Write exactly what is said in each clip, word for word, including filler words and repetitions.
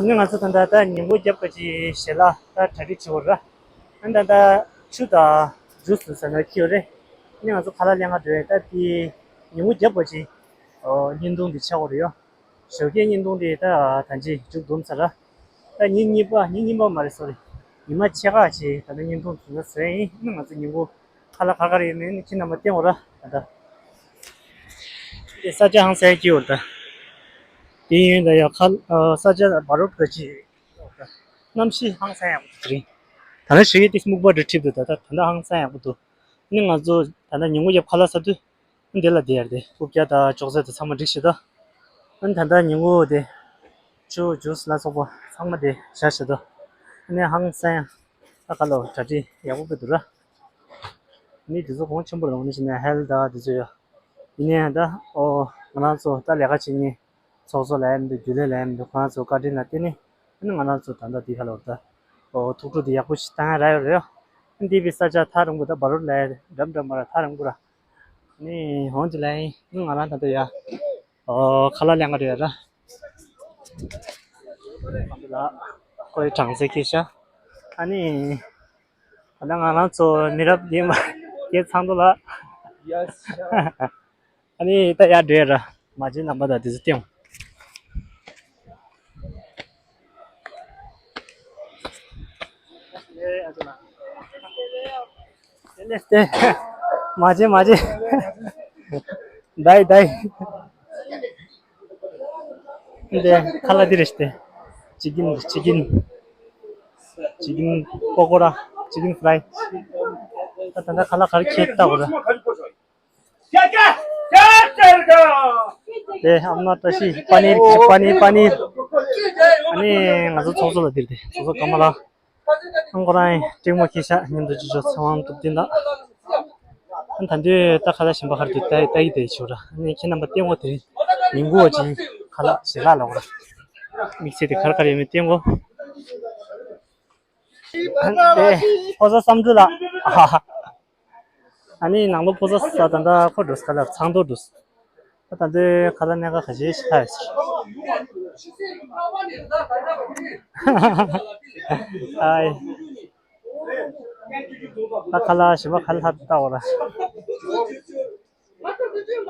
ནི་ང་ཚོ་ད་ལྟ་ད་ཉིན་གུང་རྒྱབ་ཀྱི་ཞལ་ལག་ད་གྲ་སྒྲིག་བྱེད་དགོས་ར། ཨ་ནི་ད་ལྟ་ཆུ་དང་ཇུས་ཟེར་ན་ཁྱེར་ཡོད་རེད། ནི་ང་ཚོ་ཁ་ལག་ལེན་ག་འགྲོ་ཡས། ད་དེ་ཉིན་གུང་རྒྱབ་ཀྱི་ཨོ་བརྙན་ཐུང་འདི་ཆགས་ཡོད་རེད་ཡོ། ཞོགས་ཀའི་བརྙན་ཐུང་དེ་ད་ད་ཅི་མཇུག་བསྡོམས་ཚར་ར། ད་ཉིན་གཉིས་པ། ཉིན་གཉིས་པ་མ་རེད། སོ་རི། ཉི་མ་ཕྱེད་ཀ་ཅིག་ད་ལྟ་བརྙན་ཐུང་བཟོས་ན་བཟོས་ཡིན། ཨ་ནི་ང་ཚོ་ཉིན་གུང་ཁ་ལག་ག་ག་རེ་ཡིན་མིན་ཁྱེད་རྣམ་པ་བསྟན་འོ་ར། ད་ལྟ་དེ་ས་ཆ་ཧང་སང་སྐྱིད་འོ་ར། ད་དེ་ཡིན་ད་ཡ་ཁ་ཨ་ས་ཆ་བ་རོབ་ཀ་ཅིག་འོ་ར། གནམ་གཤིས་ཧང་སང་ཡག་པོ་འདུག་དེ་རིང་། ད་ལྟ་ཞོགས་ཀའི་ཏིས་སྨུག་པ་འདྲ་འཁྲིགས་འདུག་ད་ད་ད་ལྟ་ཧང་སང་ཡག་པོ་འདུག་ཨ་ནི་ང་ཚོ་ད་ལྟ་ཉིན་གུང་རྒྱབ་ཁ་ལག་ཟ་དུས། འདི་ལ་དེ་ཡར་དེ་རྐུབ་བཀྱག་དང་ཅོག་ཙེ་དང་ཚང་མ་སྒྲིག་བཞག་འདུག་ཨ་ནི་ད་ལྟ་ཉིན་གུང་དེ་ཆུ་ཇུས་ལ་སོགས་པ་ཚང་མ་དེ་བཞག་བཞག་འདུག་ཨ་ནི་ཧང་སང་ཡ་ད་ག་ལོ་གྲ་སྒྲིག་ཡག་པོ་དཔེ་འདུག་ར། ཨ་ནི་དེ་ཚོ་གོང་ཆེན་པོ་རེད། འོ་ནི་བྱས་ན་ཧེལ་ད་དེ་ཚོ་ཡོད། ཡིན་ནའི་ད་ཨོ་ང་རང་ཚོ་ད་ལས་ཀ་བྱེད་མཁན་ཚོགས་གཙོ་ལ་ཡ་མི་འདུག་རྒྱུན་ལས་ལ་ཡ་མི་འདུག་ཁོ་རང་ཚོ་བཀའ་དྲིན་ལ་བརྟེན་ནས། ཨ་ནི་ང་རང་ཚོ་ད་ལྟ་འདི་ཁ་ལོར་ད་ཨོ་ཐུགས་སྤྲོ་དེ་ཡག་པོ་ཞིག་བཏང་ཡ་རག་ཡོད་རེད། ཨ་ནི་འདི་བི་ས་ཆ་ཐག་རིང་པོ་ད་བ་རོ་ལ་ཡ་འགྲམ་འགྲམ་མ་ར་ཐག་རིང་པོ་ར། ནི་ཧོང་ཅི་ལ་ཡིན། ང་རང་ད་ལྟ་ཡ་ཨོ་ཁ་ལག་ལེན་ག་རེད་ཡ་ར། ལ་ཁོའི་གྲངས་ཚད་ཁེ་ཤ། ཨ་ནི་ད་ལྟ་ང་རང་ཚོ་མི་རབས་རྗེས་མ་རྒན་ཚང་དོ་ལ། ཨ་ནི་ད་ཡར་འགྲོ་ཡ་ར། མ་བྱན་རྣམ་པ་དང་དེ་ཚོ་སྟེང་། མ་བྱན་མ་བྱན། ད་ཡི་ད་ཡི། འདི་ཁ་ལག་འདི་རེད་ཤག་སྟེ། ཅི་ཀིན་ཅི་ཀིན། ཅི་ཀིན་པ་ཀོ་ར། ཅི་ཀིན་ཕ་རའི། ད་ད་ལྟ་ཁ་ལག་ག་རེ་ཁྱེར་ལྟ་བ་ར། དེ་ཨམ་ན་ཏ་ཤི་པ་ནིར་པ་ནིར་པ་ནིར། ཨ་ནི་ང་ཚོ་ཚོགས་གཙོ་ལ་འདིར་དེ་ཚོགས་གཙོ་ཀ་མ་ལ། ཨང་ཁོ་རང་ཡང་སྤྲིང་མོ་ཁྱི་ཤ་མཉམ་དུ་ཅི་ཅོ་ཚེ་དབང་གྲུབ་བསྟན་ལགས། ཨ་ད་འདི་ད་ཁ་ལག་གཞན་པ་ཧར་དུ་ལྟ་ལྟ་ཡི་དེ་ཆོ་ར། ཨ་ནི་ཁྱེད་རྣམ་པ་སྟེང་འོག་དེ་རིང་ཉིན་གུང་བ་ཅིག་ཁ་ལག་ཞལ་ལག་ལ་འོ་ར། དམིགས་བསལ་དེ་གར་གར་ཡོད་མེད་སྟེང་འོག་ཨ་ནི་ཕོ་གསར་བསམ་གྲུབ་ལགས། ཨ་ནི་ནང་ལོ་ཕོ་གསར་ས་ད་ལྟ་ཁོ་འགྲོ་ས་ཁ་ལག་ཚང་དོ་འགྲོ་ས། ད་ལྟ་ཁ་ལག་གནས་ཀ་ཁ་ཤས་ཤིག་ཧ་ཡོད་ས། ཨའི། ད་ཁ་ལག་ཞིམ་པ་ཁ་ལག་ལྟ་བ་ར།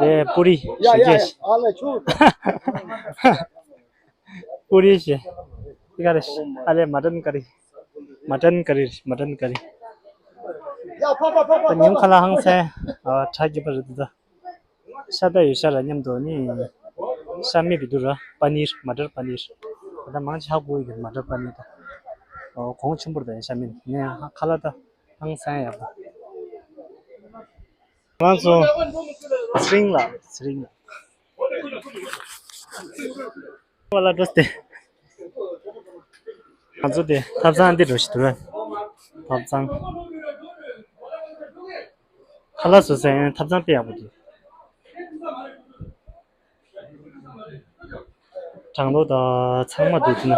དེ་པུ་རི་ཞིམ་རྒྱས་ཤིག་པུ་རི་ཞེ། དེ་ག་རེ་ཤེ། ཨ་ལེ་མ་ཏན་ཀ་རི། མ་ཏན་ཀ་རི་རེད། མ་ཏན་ཀ་རི། ད་ཉུང་ཁ་ལག་ཧང་སང་ཨ་གྲ་རྒྱས་པ་རེད་འདུག་ད་ཤ་ད་ཡོད་ཤ་ར་མཉམ་དུ་ནི་ཤ་མེད་པའི་དུ་ར་པ་ནིར་མ་ཏར་པ་ནིར། ད་ལྟ་མང་ཆེ་ཧ་གོ་ཡི་གི་མ་ཏར་པ་ནིར་ད། ཨོ་གོང་ཆེན་པོར་ད་ཡ་ཤ་མེད་ནི་ཁ་ལག་ད་ཧང་སང་ཡག་པོ། ང་ཚོ་ཚེ་རིང་ལགས་ཚེ་རིང་ལགས། ང་ལ་འགྲོ་སྟེ། ང་ཚོ་དེ་ཐབ་ཚང་འདི་འགྲོ་ཞིག་འདུག་ཐབ་ཚང་། ཁ་ལག་བཟོ་སའི་ཐབ་ཚང་དཔེ་ཡག་པོ་འདུག་གྲང་ལོ་དང་ཚང་མ་འདུག་དེ་ན།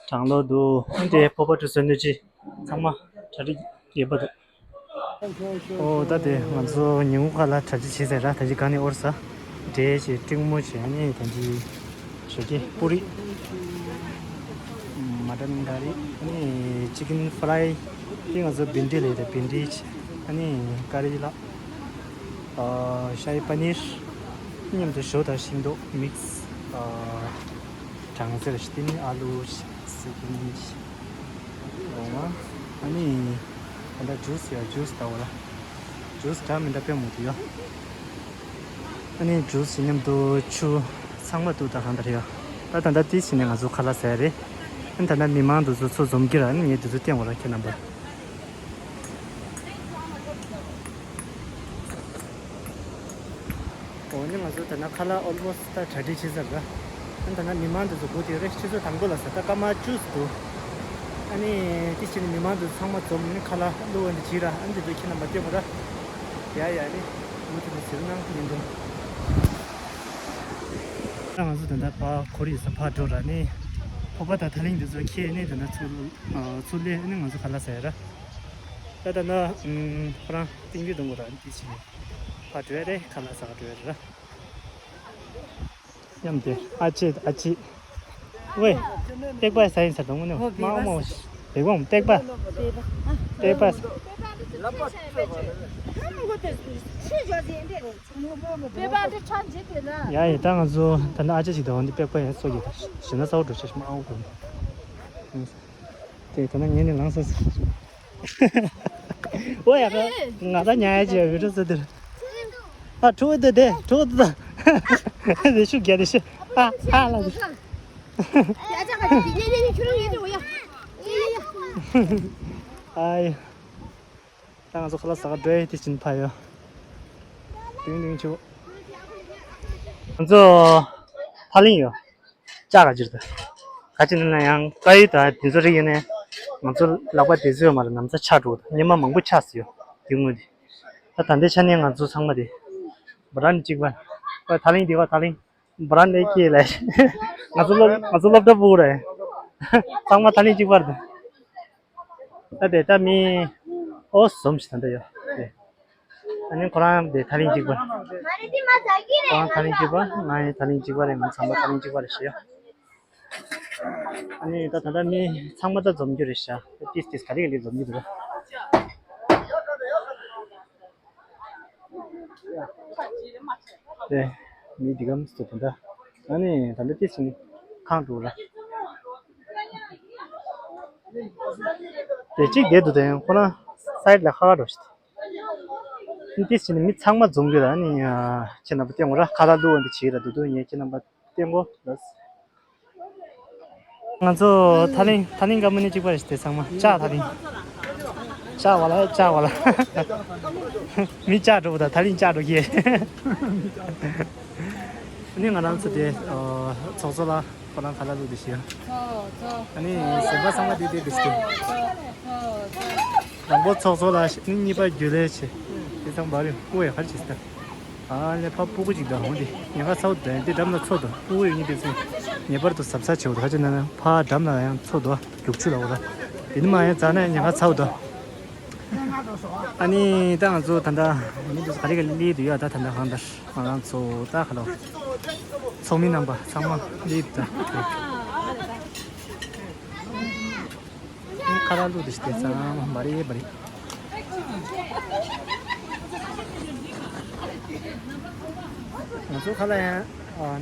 གྲང་ལོ་འདུག་ཨ་དེ་སྤོབས་པ་ཁྲུས་གསོལ་སྣོད་ཆས་ཚང་མ་གྲ་སྒྲིག་ཡོད་པ་འདུག་ཨོ་ད་དེ་ང་ཚོ་ཉིན་གུང་ཁ་ལག་གྲ་སྒྲིག་བྱས་ཟེར་ར། ད་ཅི་ག་ནས་འོར་ས་འབྲས་བྱས་སྤྲིང་མོ་བྱས་ནས་ད་ཅི་ཞོགས་ཀས་པུ་རི། མ་ཏན་ཀ་རི། ཨ་ནི་ཅི་ཀིན་ཕ་རའི། དེ་ང་ཚོ་བིན་ཌི་ལབ་ཡ་དེ་བིན་ཌི། ཨ་ནི་ཀ་རི་ལ། ཨ་ཤ་ཡི་པ་ནིར། མཉམ་དུ་ཞོ་དང་ཤིང་ཏོག་མིག་སི། ཨ་གྲང་ཟེར་ཞིག་དེ་ནི་ཨ་ལུ་ཞིག་སི་ཀིན་ཞིག་འོང་ང་། ཨ་ནི་ད་ལྟ་ཇུས་ཡ་ཇུས་ལྟ་བ་ལ། ཇུས་འདྲ་མི་འདྲ་དཔེ་མང་པོ་ཡོད། ཨ་ནི་ཇུས་ཀྱི་མཉམ་དུ་ཆུ་ཚང་མ་འདུག་ད་གང་ལྟར་ཡོད། ད་ད་ལྟ་དེ་བྱས་ནས་ང་ཚོ་ཁ་ལག་ཟ་ཡ་རེད། ཨ་ནི་ད་ལྟ་མི་མང་དེ་ཚོ་ཚུར་འཛོམས་ཀྱི་ར། ཨ་ནི་ངས་དེ་ཚོ་བསྟན་དགོས་ར་ཁྱེད་རྣམ་པ། འོ་ནི་ང་ཚོ་ད་ལྟ་ཁ་ལག་ཨོལ་མོ་སི་ཊི་ད་གྲ་སྒྲིག་བྱས་ཚར་ར། ཨ་ནི་ད་ལྟ་མི་མང་དེ་ཚོ་སྒུག་བསྡད་ཡོད་རེད། ཆུ་ཚོད་དང་པོ་ལ་ཟ། ད་སྐར་མ་བཅུ་ཙམ་འདུག་ཨ་ནི་དེ་བྱས་ནས་མི་མང་དེ་ཚོ་ཚང་མ་འཛོམས་ནས་ཁ་ལག་བླུགས་པ་འདི་བྱས་ར། ཨ་ནི་དེ་ཚོ་ཁྱེད་རྣམ་པ་སྟོན་དགོས་ར། ཡ་ཡ་ནི་མུ་མཐུད་ནས་གཟིགས་རོགས་གནང་། བརྙན་ཐུང་། ད་ང་ཚོ་ད་ལྟ་ཕར་ཁོར་ཡུག་ས་ཕར་འགྲོ་ར། ནི་ཕོར་པ་དང་ཐག་རིང་དེ་ཚོ་ཁྱེར་ནས་ད་ལྟ་ཚུར་ཚུར་སླེབས་ནས་ང་ཚོ་ཁ་ལག་ཟ་ཡ་ར། ད་ད་ན་ཁོ་རང་ཏིང་རི་གཏོང་གི་ར། དེ་ཕྱིན་ཕར་འགྲོ་ཡ་རེད། ཁ་ལག་ཟ་ག་འགྲོ་ཡ་རེད་ར། མཉམ་དེ་ཨ་ཅེ་ཨ་ཅེ། ཝེ། སྟེགས་པ་ཟ་ཡིན་ཟེར་དང་ངོ་ནས་མ་འོ་མ་འོ་ཤི། བེག་བམ་སྟེགས་པ། སྟེགས་པ། ཡ་ཡི་ད་ང་ཚོ་ད་ནི་ཨ་ཅག་ཅིག་དང་འདི་སྟེགས་པ་ཡ་སོ་ཡི་ད་ཞི་ན་ས་འོ་འགྲོ་ཆ་ཞི་མ་ཨོ་གོ་ནི། དེ་ད་ནི་ངས་ནི་ལངས་ས་ས། ཨོ་ཡ་ང་ད་ཉ་ཡ་ཅི་ཡ་བི་ཌིའོ་ས་དེར། ཨ་ཕྲུ་གུ་དེ་དེ་ཕྲུ་གུ་དེ་དེ་ཤུགས་རྒྱག་དེ་ཤི། ཨ་ཨ་ལ་དེ། ཨ་ཡ། ད་ང་ཚོ་ཁ་ལག་ཟ་ག་འགྲོ་ཡི་དེ་ཕྱིན་ཕ་ཡོ། ཏིང་ཏིང་ཆུ། ང་ཚོ་ཕ་ལིང་ཡོ། ལྕགས་ག་ཅིར་ད། ག་ཅི་ན་ན་ཡང་དཀར་ཡོལ་ད་དེ་ཚོ་རིགས་ཡོད་ནས། ང་ཚོ་ལག་པ་དེ་ཚོ་ཡོད་མ་རེད་ན་ཚ་ཆག་འགྲོ་ད་སྙེ་མ་མང་པོ་ཆགས་སི་ཡོ། དེ་དངོས་དེ། ད་ད་ལྟའི་ཆ་ནས་ང་ཚོ་ཚང་མ་དེ། བ་ར་ནི་གཅིག་པ། ད་ལིང་དེ་བ་ད་ལིང་། བ་ར་ནི་སྐྱེས་ལ། ང་ཚོ་སློབ་ང་ཚོ་སློབ་གྲྭ་ཕྲུ་གུ་རེད། ཚང་མ་ད་ལིང་གཅིག་པ་རེད། ད་དེ་ད་མི་ཨོ་ཟོམ་ཞིག་ད་འདི་ཡོད་དེ། ཨ་ནི་ཁོ་རང་དེ་ཐ་ལིང་གཅིག་པ། ཁོ་རང་ཐ་ལིང་གཅིག་པ། ང་ཡང་ཐ་ལིང་གཅིག་པ་རེད། ང་ཚང་མ་ཐ་ལིང་གཅིག་པ་རེད་ཤི་ཡ། ཨ་ནི་ད་ད་ལྟ་མི་ཚང་མ་ད་འཛོམས་རྒྱུ་རེད་ཤག་ཏིས་ཏིས་ག་རེ་ག་རེ་འཛོམས་རྒྱུ་འདུག་ར། དེ་མི་འདི་གམ་སུ་ད་ད། ཨ་ནི་ད་ལྟ་ཏིས་ནི་ཁང་དུ་ར། དེ་གཅིག་བསྡད་འདུག་དེ་ཁོ་ན་སའིད་ལ་ཁ་ཁ་འགྲོ་ཤི། ཏིས་ནི་མི་ཚང་མ་འཛོམས་རྒྱུ་ར་ནི། ཁྱེད་རྣམ་པ་བསྟན་འོ་ར་ཁ་ལག་བླུགས་འོ་འདི་བྱེད་ར་འདུག་འདུག་ངས་ཁྱེད་རྣམ་པ་བསྟན་གོ་ལ། ང་ཚོ་ཐ་ལིང་ཐ་ལིང་ཀ་མ་ནི་གཅིག་པ་རེད་དེ་ཚང་མ་ལྕགས་ཐ་ལིང་། ལྕགས་བ་ལ་ལྕགས་བ་ལ། མི་ལྕགས་འགྲོ་བ་དང་ཐ་ལིང་ལྕགས་འགྲོ་གི། ནི་ང་རང་ཚོ་དེ་ཚོགས་གཙོ་ལ་ཁོ་རང་ཁ་ལག་བླུགས་དེ་ཤི། ཨ་ནི་གཞན་པ་ཚང་མ་དེ་དེ་དེ་ཤི། དང་པོ་ཚོགས་གཙོ་ལ་ཤི། ནི་གཉིས་པ་རྒྱུན་ལས་ཤི། དེ་ཚང་མ་རེད་ཀུ་ཡ་ཁར་ཤི་སྟེ། ཨ་ལེ་ཕ་སྤུ་གུ་ཅིག་དང་འོང་དེ་ཉེན་ཁ་ཚ་བོ་དང་དེ་འགྲམ་ལ་ཚོ་དང་སྤུ་གུ་ཡོད་ཉིན་དེ་ཚོ་ངེས་པར་དུ་གཟབ་གཟབ་བྱེད་འོ་དོ་ཁ་ཅིག་ན་ན་ཕ་འགྲམ་ལ་ཡང་ཚོ་དོ་རྒྱུག་ཆུ་ལ་འོ་ར། དེ་ནི་མ་ཡང་རྩ་ན་ཉེན་ཁ་ཚ་བོ་དོ། ཨ་ནི་ད་ང་ཚོ་ད་ལྟ་མི་འདུག་ག་རེ་ག་ལི་འདུག་ཡ་ད་ད་ལྟ་གང་ལྟར་ང་རང་ཚོ་ད་ག་ལོ་ཚོགས་མི་རྣམ་པ་ཚང་མ་ལི་འདུག་ད། ཁ་ལག་བླུགས་ཏེ་ཞིག་བལྟས་ཙང་མ་རེད་མ་རེད། ང་ཚོ་ཁ་ལག་ཡང་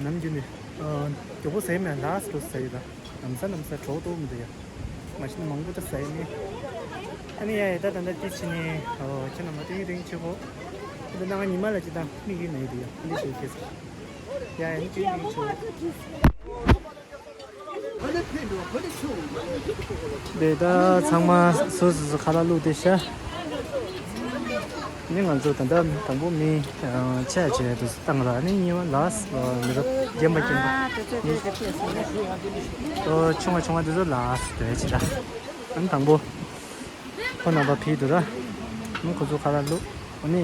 ནམ་རྒྱུན་ནས་མགྱོགས་པོ་ཟས་མེད་ལགས་སུ་ཟས་ཡོད་ད། ནམ་ས་ནམ་ས་གྲོགས་ཏོག་མི་འདུག་ཡ། མ་གཞི་ནས་མང་པོ་ད་ཟས་མེད། ཨ་ནི་ཡ་ཡ་ད་ད་ད་ཅི་ཕྱི་ནས་ཁྱེད་རྣམ་པ་ཏིང་རིང་ཆེ་གོ། ད་ནང་ཉི་མ་ལ་ཅི་ད་མིག་གི་ནས་འདུག་ཡ་ཨ་ནི་ཞིག་ཁེ་ས། ཡ་ཡ་ནི་ཏིང་རིང་ཆེ་གོ། དེ་ད་ཚང་མ་སོ་སོ་སོ་ཁ་ལག་བླུགས་ཏེ་ཤ། ནི་ང་ཚོ་ད་ལྟ་དང་པོ་མི་ཆ་ཆེ་དུ་བཏང་ར་ནི་གཉིས་པ་ལ་མི་རབས་རྒན་པ་རྒན་པ་ཆུང་བ་ཆུང་བ་དེ་ཚོ་ལ་སྡོད་ཆེ་ར། ཨ་ནི་དང་པོ། ཁོ་རྣམ་པ་ཕེབས་འདུག་ར། ཨ་ཁོ་ཚོ་ཁ་ལག་བླུགས། ཨ་ནི།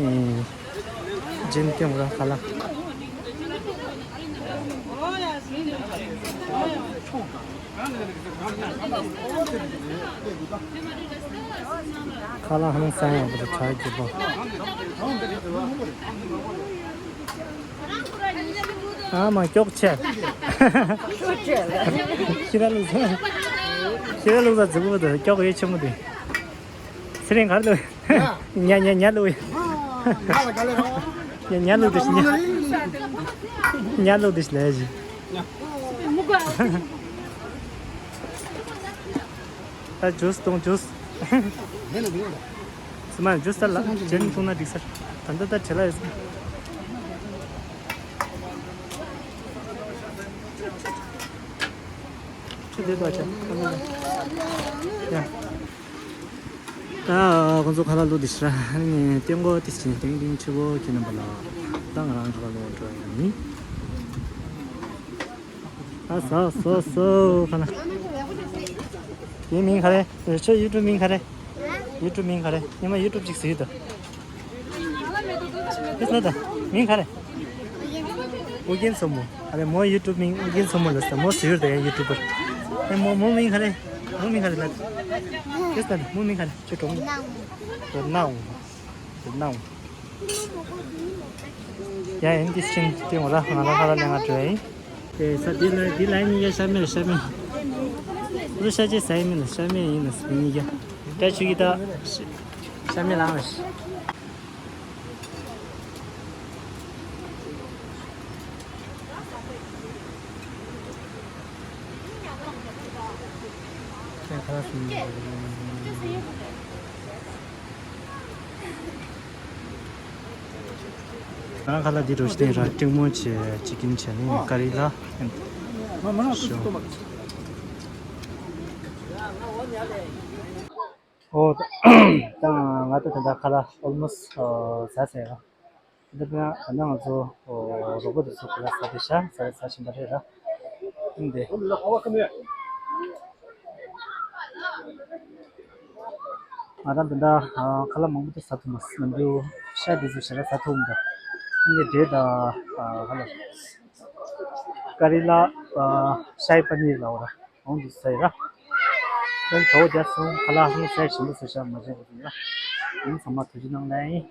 རྗེས་སྐྱོང་ར་ཁ་ལག་ཁ་ལག་ཧང་སང་ཡང་བུ་ཁྲག་རྒྱུ་པོ། ཨ་མ་ཀྱོག་ཆེ། ཤི་ར་ལུག་ས། ཤི་ར་ལུག་ས་རྫི་པོ་དང་ཀྱོག་ཡེ་ཆེན་མོ་དེ། ཚེ་རིང་གར་ལུག་ཉ་ཉ་ཉ་ལུག་ཉ་ཉ་ལུག་དེ་ཤི་ཉ། ཉ་ལུག་དེ་ཤི་ལས་ཤི། ད་ཇུས་གཏོང་ཇུས། སི་མ་ཇུས་ད་ལ་ཇན་གཏོང་ན་འགྲིག་སར། ད་ད་ད་བྲེལ་ལ་ཡོད་སར། ཁྱོད་དེ་ད་ཆ། ཡ། ད་ཁོང་ཚོ་ཁ་ལག་བླུགས་དེ་ཤི་ར། ཨ་ནི་ཏེང་གོ་ཏི་ཅིན་ཏེང་ཏེང་ཆུ་བོ་ཁྱེད་རྣམ་པ་ལ། ད་ང་རང་ཁ་ལག་བླུགས་འགྲོ་ཡ་ཡིན། ཨ་སོ་སོ་སོ་ཁ་ན། ངའི་མིང་ག་རེ། ཁྱོད་ཡུ་ཊུབ་མིང་ག་རེ། ཡུ་ཊུབ་མིང་ག་རེ། ཉི་མ་ཡུ་ཊུབ་ཅིག་ཟེར་ཡོད་དོ། ཨེ་ལ་ད། མིང་ག་རེ། ཨུ་རྒྱན་སོ་མོ། ཨ་རེ་མོ་ཡུ་ཊུབ་མིང་ཨུ་རྒྱན་སོ་མོ་ལ་ཟེར་མོ་ཟེར་ཡོད་དོ་ཡ་ཡུ་ཊུབ་པར། ཨེ་མོ་མོ་མིང་ག་རེ། མོ་མིང་ག་རེ་ལ། ཨེ་ལ་ད་མོ་མིང་ག་རེ་ཁྱོད་གྲོགས་མོ། ནའོ། ནའོ། ཡ་ཨིན་དི་སིན་ཏི་ངོ་ར་ང་ར་ཁ་ར་ལེང་ང་བྲོས་ཡིན། དེ་ས་དེ་ལ་དེ་ལ་གཉིས་ཀ་ཤ་མེད་ཤ་མེད། ཨུ་ཤ་ཅེ་ཟ་ཡི་མིན་ལ་ཤ་མེད་ཡིན་ལ་ས་གཉིས་ཀ་ད་ཆུ་གི་ད་ཤ་མེད་ལངས་ལ་ཤ། ང་ཁ་ལག་འདི་འགྲོ་ཤི་ཐེངས་ར་ཀྲིང་མོ་ཆེ་ཅི་ཀིན་ཆེ་ནི་ཀ་རི་ལ་ཤོ། ཨོ། ད་ང་ད་ད་ཁ་ལག་ཨོལ་མོ་སི་ཟ་ཟེར་ར། འདི་ན་ང་ཚོ་རོགས་པ་དེ་ཚོ་ཁ་ལག་ཟ་དེ་ཤ་ཟ་ཟ་བཞིན་པ་རེད་ར། འདི། ང་རང་འདི་འདྲ་ཁ་ལག་མང་པོ་དེ་ཟ་ཐུབ་མ་སོང་། ནམ་རྒྱུན་ཤ་དེ་ཚོ་ཞེ་དྲག་ཟ་ཐུབ་མི་འདུག་འདི་འབྲས་དང་ཁ་ལག་ཀ་རི་ལ་ཤ་ཡི་པ་ནིར་ལ་འོ་ར་འོང་དུ་ཟ་ཡི་ར། དེ་གྲོགས་རྒྱབ་སོང་ཁ་ལག་ཧང་ཟ་ཞིམ་པོ་ཟ་ཤ་མ་བྱེད་དགོས་འདུག་ར། ཡིན་ཚང་མ་ཐུགས་རྗེ་གནང་ལན་ཡིན།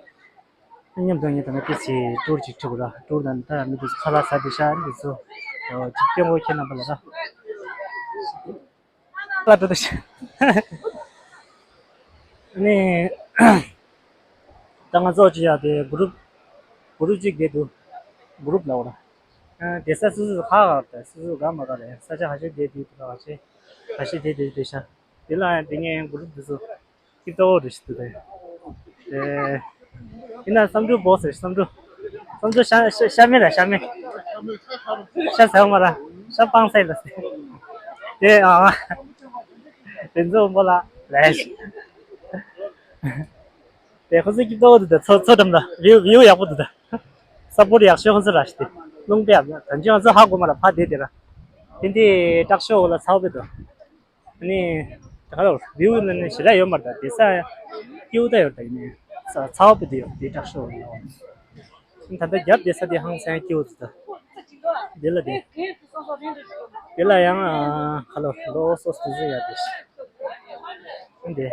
མཉམ་དུ་ངས་ད་ནི་ཏི་སི་ཊུར་ཅིག་ཁྲིད་དགོས་ར། ཊུར་དང་ད་མི་དུ་ཁ་ལག་ཟ་དེ་ཤ་རི་དེ་ཚོ་ཅིག་སྟོན་དགོས། ཁྱེད་རྣམ་པ་ལ་ར། ལ་འགྲོ་དུ་ཤ། ནི། ད་ང་ཚོ་ཅི་ཡ་དེ་གུ་རུབ། གུ་རུབ་ཅིག་དེ་འདུག་གུ་རུབ་ལ་འོ་ར། དེ་ས་སུ་སུ་ཧ་ག་ད་སུ་སུ་ག་མ་ག་རེད། ས་ཆ་ཧ་ཤེ་དེ་དུས་དུ་ཧ་ཤེ་ཧ་ཤེ་དེ་དེ་དེ་ཤ། དེ་ལ་ཡང་དེ་ངའི་གུ་རུབ་དེ་ཚོ། ཀི་ཏོ་རེ་ཞིག་ཏུ་དེ། ཡིན་ན་བསམ་གྲུབ་བོ་ཟེར་བསམ་གྲུབ། བསམ་གྲུབ་ཤ་ཤ་ཤ་མེད་ལ་ཤ་མེད། ཤ་ཟ་མ་ར། ཤ་སྤང་སའི་ལ་ཟེར། དེ་ཨ། དེ་ཚོ་མོ་ལ་ལས། དེ་ཁོ་ཚོ་ཀི་ཏོ་དུ་དེ་ཚོ་ཚོ་འགྲམ་ལ་བིའུ་བིའུ་ཡག་པོ་དུ་དེ། ས་པོར་ཡག་ཤོས་ཁོ་ཚོ་ར་ཞིག་དེ། རླུང་པས་ཡག་ཡག་ད་ཅི་ང་ཚོ་ཧ་གོ་མ་ར་ཕ་དེ་དེ་ར། དེ་འདི་དྲག་ཤོས་ལ་ཚ་བ་བེ་དོ། ནི། ད་ག་ལ་བིའུ་ལ་ནི་ཞེ་དྲག་ཡོད་མ་རེད། ད་དེ་ས་སྐྱིད་པོ་ད་ཡོད་ད་ཡིན་ནི། ས་ཚ་བ་དེ་ཡོད་དེ་དྲག་ཤོས་ཡོད། ད་ལྟ་རྒྱབ་དེ་ས་དེ་ཧང་སང་སྐྱིད་པོ་ད། དེ་ལ་དེ། དེ་ལ་ཡང་ཁ་ལོ་ལོ་སོ་སོ་དེ་ཡ་དེ། དེ།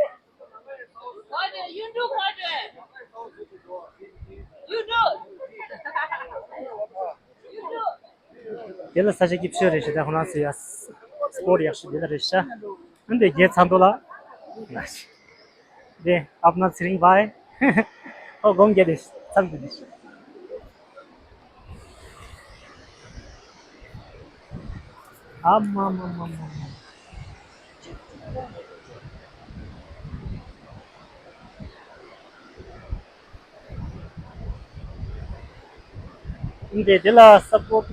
དེ་ལ་ས་ཆ་སྐྱིད་ཤོས་རེད་ཤག་ད་ཁོ་རང་ཚོ་ཡ་སི་པོར་ཡག་ཤོས་དེ་ལ་རེད་ཤག་འདི་རྒྱལ་ཚ་མདོ་ལ། དེ་ཨབ་ན་ཚེ་རིང་བྷའི། ཨོ་སྒོམ་རྒྱལ་དེ་ཚང་དེ་དེ་ཤག་ཨ་མ་མ་མ་མ་མ། འདི་དེ་ལ་ས་པོ་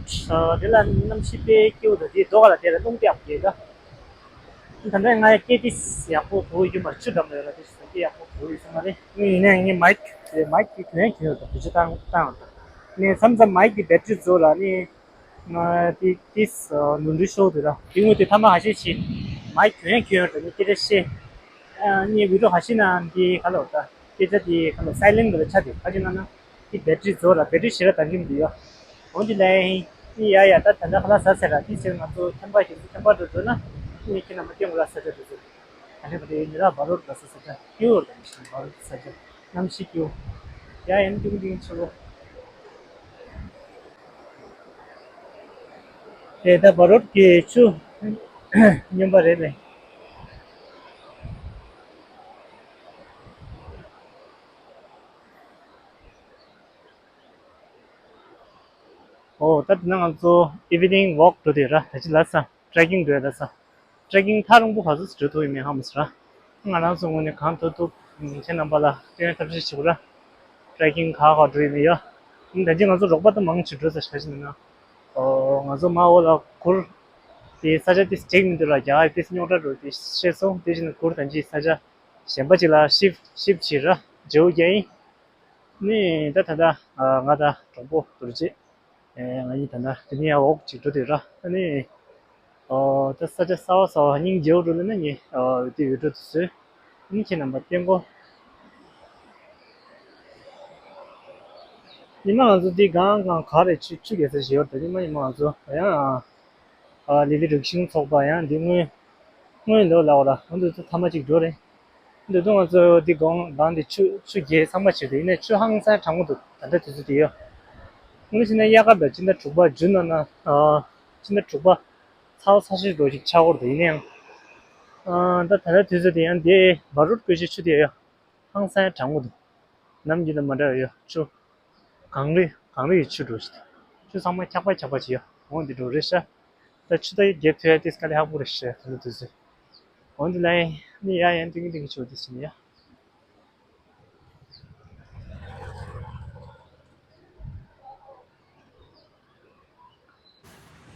དེ་ལ་གནམ་གཤིས་དཔེ་སྐྱིད་པོ་འདུག་དེའི་རྡོ་ཁ་ལ་དེ་ལ་རླུང་དཔེ་ཡག་པོ་རྒྱས་ད། ད་ལྟ་ང་ཡ་སྐད་ཏིས་ཡག་པོ་གོ་ཡོད་མ་རེད། ཆུ་འགྲམ་ལ་ཡོད་ལ་ཏིས་སྐད་ཡག་པོ་གོ་ཡོད་ས་མ་རེད། ངས་ཡིན་ནའི་ངས་མའིག་དེ་མའིག་དེ་གྱོན་གྱོན་ཡོད་ད། བེད་སྤྱོད་བཏང་བཏང་ཡོད་ད། ངས་མཚམས་མཚམས་མའིག་གི་བེ་ཊི་རི་རྫོགས་ལ་ནི། ང་དེ་དེ་ནོར་འཁྲུལ་ཤོར་འདུག་ར། དེ་སྔོན་དེ་ཐ་མ་ཧ་ཤེ་ཤེ་མའིག་གྱོན་ཡང་གྱོན་ཡོད་དྲ་ནི་སྐད་ཆ་བཤད། ཨ་ནི་བི་ཌིའོ་ཧ་ཤེ་ན་འདི་ག་ལ་འོ་ད་སྐད་ཆ་དེ་ག་ལ་སའི་ལེན་ཊི་ལ་ཆ་དེ་ཁ་ཅིག་ན་ན་དེ་བེ་ཊི་རི་རྫོགས་ར། བེ་ཊི་རི་ཞེ་དྲག་ད་གིན་འདི་ཡོད། འོན་ཏེ་ལས་ནི་ཡ་ཡ་ད་ད་ལྟ་ཁ་ལག་ཟ་ཟེར་ར། དེ་ཕྱིར་ང་ཚོ་ཁྱམས་པ་ཞིག་ཁྱམས་པ་འགྲོ་འགྲོ་ན་ནི་ཁྱེད་རྣམ་པ་སྐྱོན་ག་ལ་ཟ་ཆ་འགྲོ་ཚུལ། ཨ་ནི་བ་དེ་ཉི་རག་བ་རོད་ག་ས་ས་ཆ་སྐྱིད་པོ་རེད། བ་རོད་ས་ཆ་གནམ་གཤིས་སྐྱིད་པོ། ཡ་ཡན་ཏིང་ཏིང་ཆུ་བོ། དེ་ད་བ་རོད་ཀྱི་ཆུ་སྨྱོན་པ་རེད་པས། ཨོ་ད་དེ་ན་ང་ཚོ་ཨི་ཝི་ནིང་ཝོག་འགྲོ་དུས་ར། ད་ཅི་ལ་ས་ཊྲེ་ཀིང་འགྲོ་ཡ་ད་ས། ཊྲེ་ཀིང་ཐག་རིང་པོ་ག་ཚོད་འགྲོ་ཐུབ་ཡོད་མེད་ཧ་མ་སི་ར། ང་རང་ཚོ་ངོས་ནས་གང་ཐུབ་ཐུབ་ཁྱེད་རྣམ་པ་ལ་སྟོན་ཐབས་ཤེས་བྱེད་དགོས་ར། ཊྲེ་ཀིང་ག་ག་འགྲོ་ཡོད་མེད་ཡ། ད་ཅི་ང་ཚོ་རོགས་པ་ད་མང་ཆེ་འགྲོ་ས་ཞིག་ག་ཅི་ན་ན། ཨོ་ང་ཚོ་མ་འོ་ལ་གུར། དེ་ས་ཆ་དེ་འགྲིག་མི་འདུག་ར། རྒྱ་གར་དེ་རྙོག་དྲ་འགྲོ་དེ་ཤེས་སོང་། དེ་བཞིན་གུར་ད་ཅི་ས་ཆ་གཞན་པ་ཅིག་ལ་ཤིབ་ཤིབ་བྱེད་ར། ཇེའུ་རྒྱ་ཡིན། ནི་ད་ད་ད་ང་དང་གྲོགས་པོ་རྡོ་རྗེ། ང་གཉིས་ད་ད་དེ་ནས་ཡང་འོག་ཅིག་འགྲོ་དུས་ར། ཨ་ནི་ད་ས་ཆ་གསར་པ་གསར་པ་སྙིང་རྗེ་པོ་འགྲོ་ལབ་ན་ངས་དེ་འོས་འགྲོ་དུ་བཟོས། ཨ་ནི་ཁྱེད་རྣམ་པ་སྟོན་གོ། ཉི་མ་ང་ཚོ་འདི་གང་གང་ག་རེ་ཆུ་ཆུ་རྒྱག་ས་ཞིག་ཡོད་རེད། ད་ཉི་མ་ཉི་མ་ང་ཚོ་ཡང་ཨ་ལི་ལི་རིག་ཤིང་ཚོགས་པ་ཡང་འདི་སྔོན་སྔོན་ལོ་ལ་འོ་ར་འོ་འདི་ཚོ་ཐ་མ་གཅིག་འགྲོ་རེད། འདི་དུས་ང་ཚོ་འདི་གོང་གང་འདི་ཆུ་ཆུ་རྒྱས་ཚང་མ་བྱེད་དུས་ཡིན་ནའི་ཆུ་ཧང་སང་གྲང་མོ་འདུག་ད་ལྟ་དུས་ཚོད་དེ་ཡོད། ངོ་ཤེས་ན་དབྱར་ཁ་དང་སྤྱི་ཟླ་དྲུག་པ་ཇུན་ནང་ན་ཨ་ ཕྱི་ཟླ་དྲུག་པ་ཚ་བ་ཚ་ཤོས་འདྲ་ཞིག་ཆགས་ཀྱི་རེད་དོ། ཡིན་ན་ཡང་ཨ་ད་ད་ལྟ་དུས་ཚོད་དེ་ཡང་དེ་བ་རུད་བཀོལ་ཆས་ཆུ་དེ་ཡ་ཧང་སང་གྲང་མོ་འདུག་ནམ་རྒྱུན་དང་མ་འདྲ་བའི་ཡ་ཆུ། གངས་རི་གངས་རི་ཡི་ཆུ་འདྲ་ཞིག་ཆུ་ཚང་མ་འཁྱག་པ་འཁྱག་པ་ཅིག་ཡ། འོ་འདི་འདྲ་རེད་ཤག་ད་ཆུ་ད་ཡ་རྒྱབ་ཐུབ་ཡ་དེ་དཀའ་ལས་ཁག་པོ་རེད་ཤག་ད་ལྟ་དུས་ཚོད། འོ་འདི་ལ་ཡ་ནི་ཡ་ཡན་ཏིང་ཏིང་ཆུ་དེ་ཕྱིན་ཡ།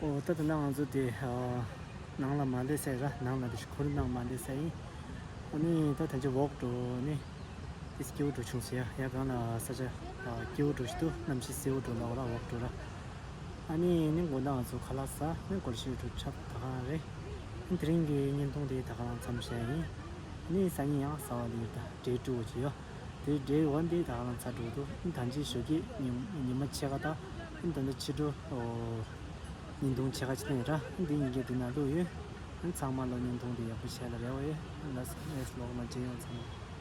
ཨོ་ད་ད་ནང་ང་ཚོ་དེ་ཨ་ནང་ལ་མ་སླེབས་ས་ར། ནང་ལ་དེ་ཁོར་ནང་མ་སླེབས་ས་ཡིན། ཨ་ནི་ད་ད་ཅི་ཝོག་འགྲོ་ནི་དེ་སྐྱིད་པོ་འགྲོ་བྱུང་ཟེར་ཡ། ཡ་གང་ལ་ས་ཆ་ཨ་སྐྱིད་པོ་འགྲོ་ཞིག་འདུག་གནམ་གཤིས་བསིལ་པོ་འགྲོ་ལ་འོ་ར་ཝོག་འགྲོ་ར། ཨ་ནི་ནི་མགོ་ནང་ང་ཚོ་ཁ་ལག་ཟ་ནི་སྐོར་ཞིག་འགྲོ་ཆབ་ད་གང་རེད། དེ་རིང་གི་བརྙན་ཐུང་དེ་ད་གང་མཚམས་བཞག་ཡིན། ཨ་ནི་སང་ཉིན་ཡང་གསར་པ་ལས་ད་འབྲས་སྤྲུག་གོ་ཅི་ཡོད། དེ་འདྲའི་འོ་འདི་ད་ང་ཚ་འགྲོ་འདུག་ད་ཅི་ཞོགས་ཀྱི་ཉི་ཉི་མ་ཕྱེད་ཀ་དང་ད་ལྟ་ཕྱི་དྲོ་ཉིན་ཐུང་ཕྱེད་ཀ་ཅི་ནས་ར་འདི་ཉིན་གྱི་འདི་ན་ལུག་ཡོད། ཚང་མ་ལ་ཉིན་ཐུང་འདི་ཡག་པོ་བྱས་ལ་རེ་བ་ཡོད། ལགས་སོ་ལོག་ན་མཇལ་ཡོང་ཚང་མ།